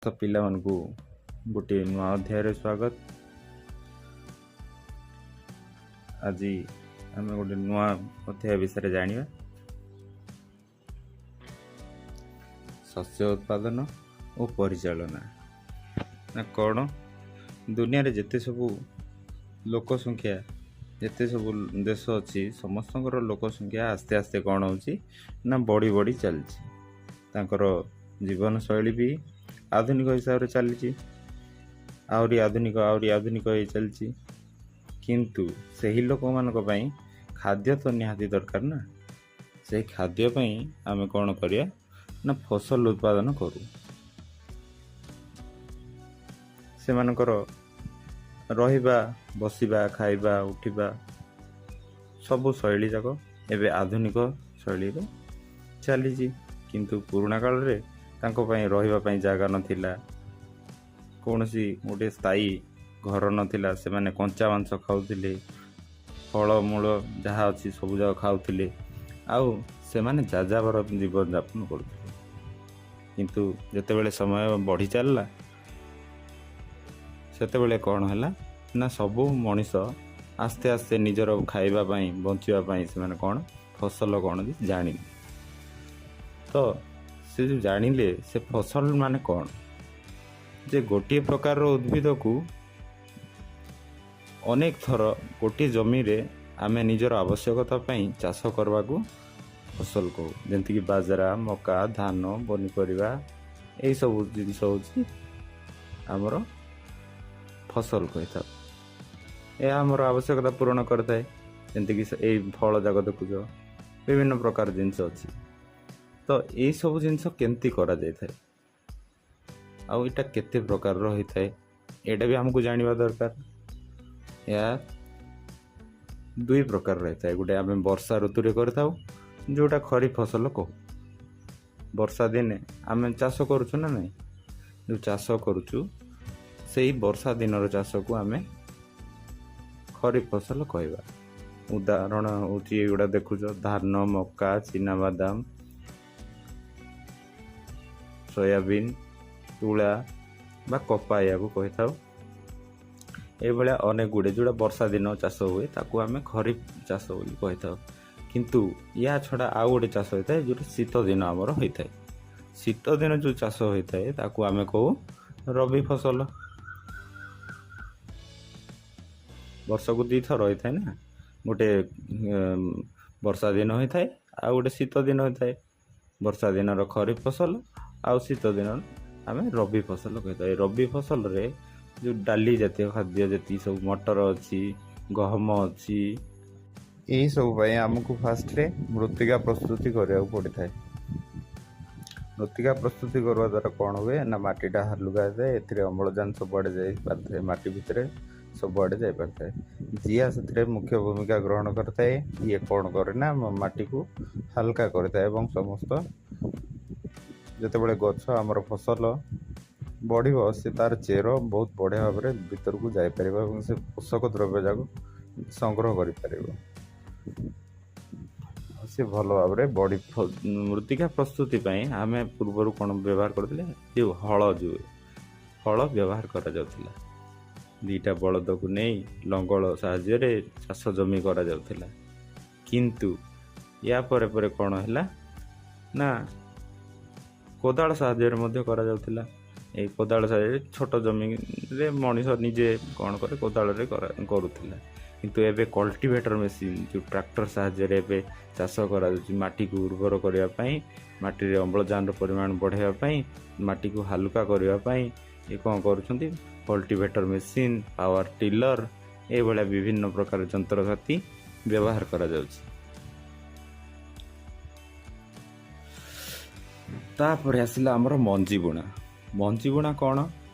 ତ ପିଲାମାନଙ୍କୁ ଗୋଟିଏ ନୂଆ ଅଧ୍ୟାୟରେ ସ୍ୱାଗତ। ଆଜି ଆମେ ଗୋଟେ ନୂଆ ଅଧ୍ୟାୟ ବିଷୟରେ ଜାଣିବା, ଶସ୍ୟ ଉତ୍ପାଦନ ଓ ପରିଚାଳନା ନା କ'ଣ। ଦୁନିଆରେ ଯେତେ ସବୁ ଲୋକ ସଂଖ୍ୟା, ଯେତେ ସବୁ ଦେଶ ଅଛି, ସମସ୍ତଙ୍କର ଲୋକ ସଂଖ୍ୟା ଆସ୍ତେ ଆସ୍ତେ କ'ଣ ହେଉଛି ନା ବଢ଼ି ବଢ଼ି ଚାଲିଛି। ତାଙ୍କର ଜୀବନଶୈଳୀ ବି ଆଧୁନିକ ହିସାବରେ ଚାଲିଛି, ଆହୁରି ଆଧୁନିକ ଆହୁରି ଆଧୁନିକ ହେଇ ଚାଲିଛି। କିନ୍ତୁ ସେହି ଲୋକମାନଙ୍କ ପାଇଁ ଖାଦ୍ୟ ତ ନିହାତି ଦରକାର ନା। ସେହି ଖାଦ୍ୟ ପାଇଁ ଆମେ କ'ଣ କରିବା ନା ଫସଲ ଉତ୍ପାଦନ କରୁ। ସେମାନଙ୍କର ରହିବା, ବସିବା, ଖାଇବା, ଉଠିବା ସବୁ ଶୈଳୀ ଯାକ ଏବେ ଆଧୁନିକ ଶୈଳୀରେ ଚାଲିଛି। କିନ୍ତୁ ପୁରୁଣା କାଳରେ ତାଙ୍କ ପାଇଁ ରହିବା ପାଇଁ ଜାଗା ନଥିଲା, କୌଣସି ଗୋଟେ ସ୍ଥାୟୀ ଘର ନଥିଲା। ସେମାନେ କଞ୍ଚା ମାଂସ ଖାଉଥିଲେ, ଫଳମୂଳ ଯାହା ଅଛି ସବୁ ଯାକ ଖାଉଥିଲେ, ଆଉ ସେମାନେ ଯାଯାବର ଜୀବନଯାପନ କରୁଥିଲେ। କିନ୍ତୁ ଯେତେବେଳେ ସମୟ ବଢ଼ି ଚାଲିଲା, ସେତେବେଳେ କ'ଣ ହେଲା ନା ସବୁ ମଣିଷ ଆସ୍ତେ ଆସ୍ତେ ନିଜର ଖାଇବା ପାଇଁ, ବଞ୍ଚିବା ପାଇଁ ସେମାନେ କ'ଣ ଫସଲ କ'ଣ ଜାଣିଲେ। ତ ସେ ଯେଉଁ ଜାଣିଲେ, ସେ ଫସଲ ମାନେ କ'ଣ ଯେ ଗୋଟିଏ ପ୍ରକାରର ଉଦ୍ଭିଦକୁ ଅନେକ ଥର ଗୋଟିଏ ଜମିରେ ଆମେ ନିଜର ଆବଶ୍ୟକତା ପାଇଁ ଚାଷ କରିବାକୁ ଫସଲ କହୁ। ଯେମିତିକି ବାଜରା, ମକା, ଧାନ, ପନିପରିବା, ଏଇସବୁ ଜିନିଷ ହେଉଛି ଆମର ଫସଲ କହିଥାଉ। ଏହା ଆମର ଆବଶ୍ୟକତା ପୂରଣ କରିଥାଏ। ଯେମିତିକି ଏଇ ଫଳ ଯାକ ଦେଖୁଛ, ବିଭିନ୍ନ ପ୍ରକାର ଜିନିଷ ଅଛି। ତ ଏଇସବୁ ଜିନିଷ କେମିତି କରାଯାଇଥାଏ ଆଉ ଏଇଟା କେତେ ପ୍ରକାରର ହୋଇଥାଏ, ଏଇଟା ବି ଆମକୁ ଜାଣିବା ଦରକାର। ଏହା ଦୁଇ ପ୍ରକାର ରହିଥାଏ। ଗୋଟେ ଆମେ ବର୍ଷା ଋତୁରେ କରିଥାଉ, ଯେଉଁଟା ଖରିଫ ଫସଲ କହୁ। ବର୍ଷା ଦିନେ ଆମେ ଚାଷ କରୁଛୁ ନା ନାହିଁ? ଯେଉଁ ଚାଷ କରୁଛୁ, ସେଇ ବର୍ଷା ଦିନର ଚାଷକୁ ଆମେ ଖରିଫ ଫସଲ କହିବା। ଉଦାହରଣ ହେଉଛି ଏଗୁଡ଼ା ଦେଖୁଛ, ଧାନ, ମକା, ଚିନାବାଦାମ, ସୋୟାବିନ୍, ତୁଳା ବା କପା ଏହାକୁ କହିଥାଉ। ଏଇଭଳିଆ ଅନେକ ଗୁଡ଼ିଏ ଯେଉଁଟା ବର୍ଷା ଦିନ ଚାଷ ହୁଏ, ତାକୁ ଆମେ ଖରିଫ ଚାଷ ବୋଲି କହିଥାଉ। କିନ୍ତୁ ୟା ଛଡ଼ା ଆଉ ଗୋଟେ ଚାଷ ହୋଇଥାଏ, ଯେଉଁଟା ଶୀତ ଦିନ ଆମର ହୋଇଥାଏ। ଶୀତ ଦିନ ଯେଉଁ ଚାଷ ହୋଇଥାଏ, ତାକୁ ଆମେ କହୁ ରବି ଫସଲ। ବର୍ଷକୁ ଦୁଇଥର ହୋଇଥାଏ ନା, ଗୋଟେ ବର୍ଷା ଦିନ ହୋଇଥାଏ ଆଉ ଗୋଟେ ଶୀତ ଦିନ ହୋଇଥାଏ। ବର୍ଷା ଦିନର ଖରିଫ ଫସଲ ଆଉ ଶୀତ ଦିନର ଆମେ ରବି ଫସଲ କହିଥାଉ। ଏ ରବି ଫସଲରେ ଯେଉଁ ଡାଲି ଜାତୀୟ ଖାଦ୍ୟ ଯେତିକି ସବୁ ମଟର ଅଛି, ଗହମ ଅଛି, ଏହିସବୁ ପାଇଁ ଆମକୁ ଫାଷ୍ଟରେ ମୃତ୍ତିକା ପ୍ରସ୍ତୁତି କରିବାକୁ ପଡ଼ିଥାଏ। ମୃତ୍ତିକା ପ୍ରସ୍ତୁତି କରିବା ଦ୍ୱାରା କ'ଣ ହୁଏ ନା ମାଟିଟା ହାଲୁକା ହେଇଥାଏ। ଏଥିରେ ଅମ୍ଳଜାନ ସବୁଆଡ଼େ ଯାଇପାରିଥାଏ, ମାଟି ଭିତରେ ସବୁଆଡ଼େ ଯାଇପାରିଥାଏ। ଜିଆ ସେଥିରେ ମୁଖ୍ୟ ଭୂମିକା ଗ୍ରହଣ କରିଥାଏ। ଇଏ କ'ଣ କରେ ନା ମାଟିକୁ ହାଲକା କରିଥାଏ ଏବଂ ସମସ୍ତ ଯେତେବେଳେ ଗଛ ଆମର ଫସଲ ବଢ଼ିବ, ସେ ତାର ଚେର ବହୁତ ବଢ଼ିଆ ଭାବରେ ଭିତରକୁ ଯାଇପାରିବ ଏବଂ ସେ ପୋଷକ ଦ୍ରବ୍ୟ ଯାକ ସଂଗ୍ରହ କରିପାରିବ, ସେ ଭଲ ଭାବରେ ବଢ଼ି। ମୃତ୍ତିକା ପ୍ରସ୍ତୁତି ପାଇଁ ଆମେ ପୂର୍ବରୁ କ'ଣ ବ୍ୟବହାର କରୁଥିଲେ? ଯେଉଁ ହଳ, ଯେଉଁ ହଳ ବ୍ୟବହାର କରାଯାଉଥିଲା, ଦୁଇଟା ବଳଦକୁ ନେଇ ଲଙ୍ଗଳ ସାହାଯ୍ୟରେ ଚାଷ ଜମି କରାଯାଉଥିଲା। କିନ୍ତୁ ୟା ପରେ ପରେ କ'ଣ ହେଲା ନା କୋଦାଳ ସାହାଯ୍ୟରେ ମଧ୍ୟ କରାଯାଉଥିଲା। ଏଇ କୋଦାଳ ସାହାଯ୍ୟରେ ଛୋଟ ଜମିରେ ମଣିଷ ନିଜେ କ'ଣ କରେ, କୋଦାଳରେ କରୁଥିଲା। କିନ୍ତୁ ଏବେ କଲ୍ଟିଭେଟର ମେସିନ୍, ଯେଉଁ ଟ୍ରାକ୍ଟର ସାହାଯ୍ୟରେ ଏବେ ଚାଷ କରାଯାଉଛି, ମାଟିକୁ ଉର୍ବର କରିବା ପାଇଁ, ମାଟିରେ ଅମ୍ଳଜାନର ପରିମାଣ ବଢ଼ାଇବା ପାଇଁ, ମାଟିକୁ ହାଲୁକା କରିବା ପାଇଁ ଏ କ'ଣ କରୁଛନ୍ତି, କଲ୍ଟିଭେଟର ମେସିନ୍, ପାୱାର ଟିଲର, ଏଇଭଳିଆ ବିଭିନ୍ନ ପ୍ରକାର ଯନ୍ତ୍ରପାତି ବ୍ୟବହାର କରାଯାଉଛି। ତାପରେ ଆସିଲା ଆମର ମଞ୍ଜି ବୁଣା। ମଞ୍ଜି ବୁଣା କ'ଣ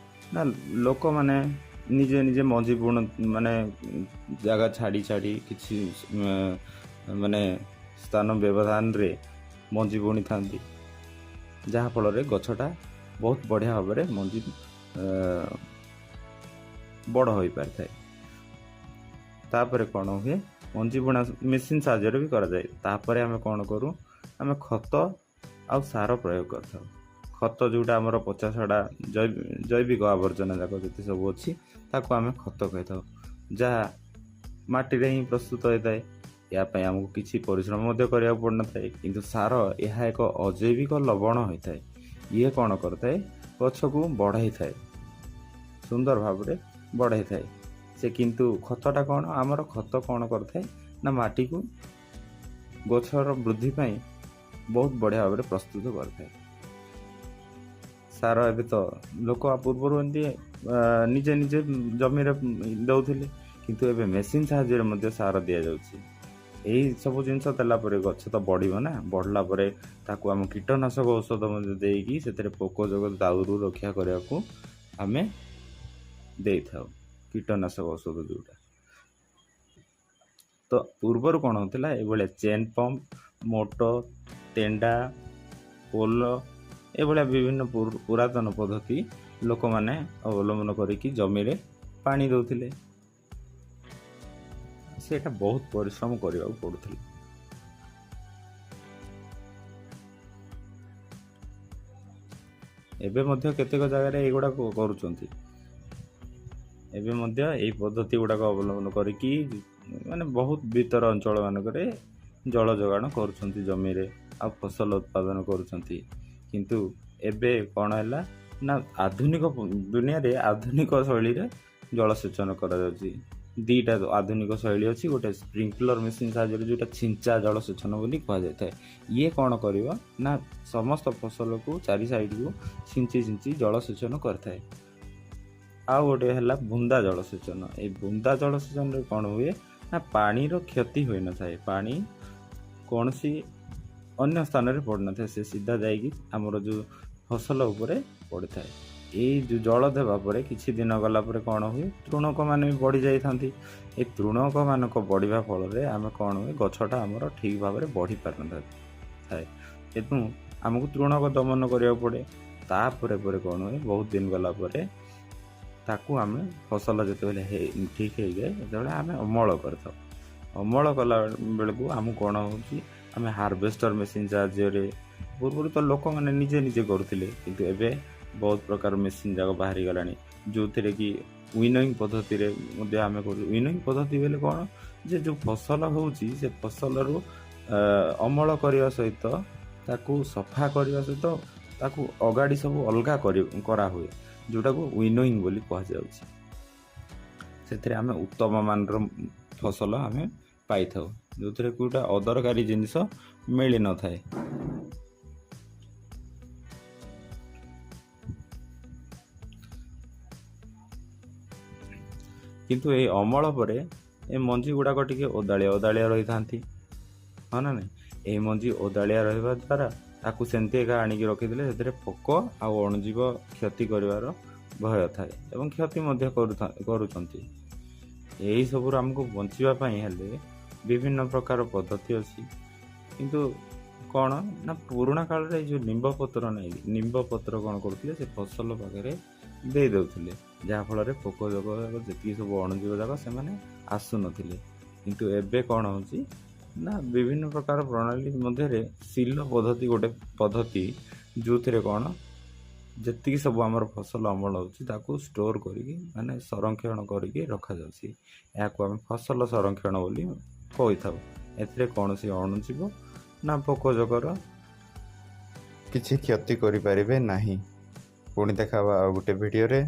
ନା ଲୋକମାନେ ନିଜେ ନିଜେ ମଞ୍ଜି ବୁଣ, ମାନେ ଜାଗା ଛାଡ଼ି ଛାଡ଼ି କିଛି ମାନେ ସ୍ଥାନ ବ୍ୟବଧାନରେ ମଞ୍ଜି ବୁଣିଥାନ୍ତି, ଯାହାଫଳରେ ଗଛଟା ବହୁତ ବଢ଼ିଆ ଭାବରେ ମଞ୍ଜି ବଡ଼ ହୋଇପାରିଥାଏ। ତାପରେ କ'ଣ ହୁଏ, ମଞ୍ଜି ବୁଣା ମେସିନ୍ ସାହାଯ୍ୟରେ ବି କରାଯାଏ। ତାପରେ ଆମେ କ'ଣ କରୁ? ଆମେ ଖତ ଆଉ ସାର ପ୍ରୟୋଗ କରିଥାଉ। ଖତ ଯେଉଁଟା ଆମର ପଚାସଢ଼ା ଜୈବିକ ଆବର୍ଜନା ଯାକ ଯେତେ ସବୁ ଅଛି ତାକୁ ଆମେ ଖତ କହିଥାଉ, ଯାହା ମାଟିରେ ହିଁ ପ୍ରସ୍ତୁତ ହୋଇଥାଏ। ଏହା ପାଇଁ ଆମକୁ କିଛି ପରିଶ୍ରମ ମଧ୍ୟ କରିବାକୁ ପଡ଼ିନଥାଏ। କିନ୍ତୁ ସାର ଏହା ଏକ ଅଜୈବିକ ଲବଣ ହୋଇଥାଏ। ଇଏ କ'ଣ କରିଥାଏ? ଗଛକୁ ବଢ଼ାଇଥାଏ, ସୁନ୍ଦର ଭାବରେ ବଢ଼ାଇଥାଏ ସେ। କିନ୍ତୁ ଖତଟା କ'ଣ? ଆମର ଖତ କ'ଣ କରିଥାଏ ନା ମାଟିକୁ ଗଛର ବୃଦ୍ଧି ପାଇଁ ବହୁତ ବଢ଼ିଆ ଭାବରେ ପ୍ରସ୍ତୁତ କରିଥାଏ। ସାର ଏବେ ତ ଲୋକ ପୂର୍ବରୁ ଏମିତି ନିଜେ ନିଜେ ଜମିରେ ଦେଉଥିଲେ, କିନ୍ତୁ ଏବେ ମେସିନ୍ ସାହାଯ୍ୟରେ ମଧ୍ୟ ସାର ଦିଆଯାଉଛି। ଏଇ ସବୁ ଜିନିଷ ଦେଲା ପରେ ଗଛ ତ ବଢ଼ିବ ନା, ବଢ଼ିଲା ପରେ ତାକୁ ଆମ କୀଟନାଶକ ଔଷଧ ମଧ୍ୟ ଦେଇକି ସେଥିରେ ପୋକ ଜୋକ ଦାଉରୁ ରକ୍ଷା କରିବାକୁ ଆମେ ଦେଇଥାଉ କୀଟନାଶକ ଔଷଧ ଯେଉଁଟା। ତ ପୂର୍ବରୁ କ'ଣ ହେଉଥିଲା? ଏଇଭଳିଆ ଚେନ୍ ପମ୍ପ, ମୋଟର, ତେଣ୍ଡା, ପୋଲ, ଏଭଳିଆ ବିଭିନ୍ନ ପୁରାତନ ପଦ୍ଧତି ଲୋକମାନେ ଅବଲମ୍ବନ କରିକି ଜମିରେ ପାଣି ଦେଉଥିଲେ। ସେଇଟା ବହୁତ ପରିଶ୍ରମ କରିବାକୁ ପଡ଼ୁଥିଲା। ଏବେ ମଧ୍ୟ କେତେକ ଜାଗାରେ ଏଇଗୁଡ଼ାକ କରୁଛନ୍ତି। ଏବେ ମଧ୍ୟ ଏଇ ପଦ୍ଧତି ଗୁଡ଼ାକ ଅବଲମ୍ବନ କରିକି ମାନେ ବହୁତ ଭିତର ଅଞ୍ଚଳ ମାନଙ୍କରେ ଜଳ ଯୋଗାଣ କରୁଛନ୍ତି ଜମିରେ ଆଉ ଫସଲ ଉତ୍ପାଦନ କରୁଛନ୍ତି। କିନ୍ତୁ ଏବେ କ'ଣ ହେଲା ନା ଆଧୁନିକ ଦୁନିଆରେ ଆଧୁନିକ ଶୈଳୀରେ ଜଳସେଚନ କରାଯାଉଛି। ଦୁଇଟା ଆଧୁନିକ ଶୈଳୀ ଅଛି। ଗୋଟେ ସ୍ପ୍ରିଙ୍କଲର ମେସିନ୍ ସାହାଯ୍ୟରେ, ଯେଉଁଟା ଛିଞ୍ଚା ଜଳସେଚନ ବୋଲି କୁହାଯାଇଥାଏ। ଇଏ କ'ଣ କରିବ ନା ସମସ୍ତ ଫସଲକୁ ଚାରି ସାଇଡ଼କୁ ଛିଞ୍ଚି ଛିଞ୍ଚି ଜଳସେଚନ କରିଥାଏ। ଆଉ ଗୋଟେ ହେଲା ବୁନ୍ଦା ଜଳସେଚନ। ଏଇ ବୁନ୍ଦା ଜଳସେଚନରେ କ'ଣ ହୁଏ ନା ପାଣିର କ୍ଷତି ହୋଇନଥାଏ। ପାଣି କୌଣସି ଅନ୍ୟ ସ୍ଥାନରେ ପଡ଼ିନଥାଏ, ସେ ସିଧା ଯାଇକି ଆମର ଯେଉଁ ଫସଲ ଉପରେ ପଡ଼ିଥାଏ। ଏଇ ଯେଉଁ ଜଳ ଦେବା ପରେ କିଛି ଦିନ ଗଲା ପରେ କ'ଣ ହୁଏ? ତୃଣକମାନେ ବି ବଢ଼ି ଯାଇଥାନ୍ତି। ଏ ତୃଣକମାନଙ୍କ ବଢ଼ିବା ଫଳରେ ଆମେ କ'ଣ ହୁଏ? ଗଛଟା ଆମର ଠିକ୍ ଭାବରେ ବଢ଼ି ପାରିନଥାଏ ଥାଏ। ତେଣୁ ଆମକୁ ତୃଣକ ଦମନ କରିବାକୁ ପଡ଼େ। ତାପରେ ପରେ କ'ଣ ହୁଏ? ବହୁତ ଦିନ ଗଲା ପରେ ତାକୁ ଆମେ ଫସଲ ଯେତେବେଳେ ଠିକ୍ ହେଇଯାଏ, ସେତେବେଳେ ଆମେ ଅମଳ କରିଥାଉ। ଅମଳ କଲା ବେଳକୁ ଆମକୁ କ'ଣ ହେଉଛି? ଆମେ ହାରଭେଷ୍ଟର ମେସିନ୍ ସାହାଯ୍ୟରେ, ପୂର୍ବରୁ ତ ଲୋକମାନେ ନିଜେ ନିଜେ କରୁଥିଲେ, କିନ୍ତୁ ଏବେ ବହୁତ ପ୍ରକାର ମେସିନ୍ ଯାକ ବାହାରିଗଲାଣି, ଯେଉଁଥିରେ କି ୱିନୋଇଂ ପଦ୍ଧତିରେ ମଧ୍ୟ ଆମେ କରୁ। ୱିନୋଇଂ ପଦ୍ଧତି ବୋଇଲେ କ'ଣ ଯେ ଯେଉଁ ଫସଲ ହେଉଛି ସେ ଫସଲରୁ ଅମଳ କରିବା ସହିତ ତାକୁ ସଫା କରିବା ସହିତ ତାକୁ ଅଗାଡ଼ି ସବୁ ଅଲଗା କରାହୁଏ, ଯେଉଁଟାକୁ ୱିନୋଇଂ ବୋଲି କୁହାଯାଉଛି। ସେଥିରେ ଆମେ ଉତ୍ତମ ମାନର ଫସଲ ଆମେ ପାଇଥାଉ, ଯେଉଁଥିରେ କେଉଁଟା ଅଦରକାରୀ ଜିନିଷ ମିଳିନଥାଏ। କିନ୍ତୁ ଏଇ ଅମଳ ପରେ ଏ ମଞ୍ଜି ଗୁଡ଼ାକ ଟିକେ ଓଦାଳିଆ ଓଦାଳିଆ ରହିଥାନ୍ତି, ହଁ ନା ନାଇଁ? ଏଇ ମଞ୍ଜି ଓଦାଳିଆ ରହିବା ଦ୍ୱାରା ତାକୁ ସେମିତି ଏକା ଆଣିକି ରଖିଦେଲେ ସେଥିରେ ପୋକ ଆଉ ଅଣୁଜୀବ କ୍ଷତି କରିବାର ଭୟ ଥାଏ ଏବଂ କ୍ଷତି ମଧ୍ୟ କରୁଛନ୍ତି। ଏହିସବୁରୁ ଆମକୁ ବଞ୍ଚିବା ପାଇଁ ହେଲେ ବିଭିନ୍ନ ପ୍ରକାର ପଦ୍ଧତି ଅଛି। କିନ୍ତୁ କ'ଣ ନା ପୁରୁଣା କାଳରେ ଏଇ ଯେଉଁ ନିମ୍ବ ପତ୍ର ନାଇଁ, ନିମ୍ବ ପତ୍ର କ'ଣ କରୁଥିଲେ? ସେ ଫସଲ ପାଖରେ ଦେଇ ଦେଉଥିଲେ, ଯାହାଫଳରେ ପୋକ ଜୋକ ଯେତିକି ସବୁ ଅଣୁଜୀବ ଯାକ ସେମାନେ ଆସୁନଥିଲେ। କିନ୍ତୁ ଏବେ କ'ଣ ହେଉଛି ନା ବିଭିନ୍ନ ପ୍ରକାର ପ୍ରଣାଳୀ ମଧ୍ୟରେ ଶିଲ ପଦ୍ଧତି ଗୋଟେ ପଦ୍ଧତି, ଯେଉଁଥିରେ କ'ଣ ଯେତିକି ସବୁ ଆମର ଫସଲ ଅମଳ ହେଉଛି ତାକୁ ଷ୍ଟୋର୍ କରିକି ମାନେ ସଂରକ୍ଷଣ କରିକି ରଖାଯାଉଛି। ଏହାକୁ ଆମେ ଫସଲ ସଂରକ୍ଷଣ ବୋଲି କହିଥାଉ। ଏଥିରେ କୌଣସି ଅଣୁଜୀବ ନା ପୋକ ଜୋକର କିଛି କ୍ଷତି କରିପାରିବେ ନାହିଁ। ପୁଣି ଦେଖା ହେବା ଆଉ ଗୋଟେ ଭିଡ଼ିଓରେ।